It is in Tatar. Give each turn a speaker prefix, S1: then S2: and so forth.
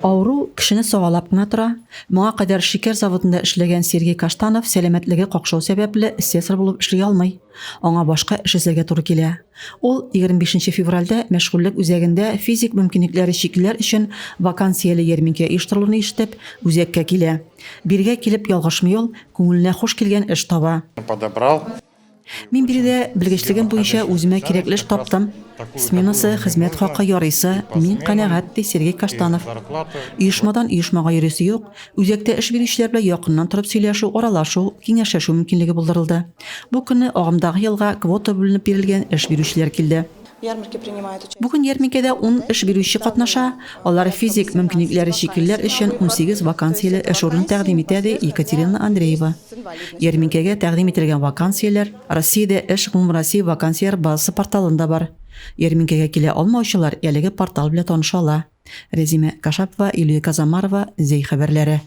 S1: Авыру кешене сагалап кына тора. Моңа кадәр шикәр заводында эшләгән Сергей Каштанов сәламәтлеге какшау сәбәпле слесарь булып эшли алмый. Аңа башка эш эзләргә туры килә. Ул 25 нче февральдә мәшгульлек үзәгендә физик мөмкинлекләре чиклеләр өчен вакансияле ярминкә оештырылуын ишетеп, үзәккә килә. Бирегә килеп ялгышмый ул, күңеленә хуш килгән эш таба.
S2: Подобрал.
S1: Мин биредә белгечлегем буенча үземә кирәкле эш таптым. Сменасы, хезмәт хакы ярыйсы, мин канәгать, ди Сергей Каштанов. Оешмадан оешмага йөрисе юк, үзәктә эш бирүчеләр белән якыннан торып сөйләшү, аралашу, киңәшләшү мөмкинлеге булдырылды. Бу көнне агымдагы елга квота бүленеп бирелгән эш бирүчеләр килде. Бүген ярминкәдә ун эш бирүче катнаша, алар физик мөмкинлекләре чиклеләр өчен 18 вакансияле эш урыны тәкъдим итә, ди Екатерина Андреева. Ярминкәгә тәкъдим ителгән вакансияләр Россиядә эш гомумроссия вакансияләр базасы порталында бар. Ярминкәгә килә алмаучылар әлеге портал белән таныша ала. Рәзимә Кашапова, Юлия Казамарова, Зәй хәбәрләре.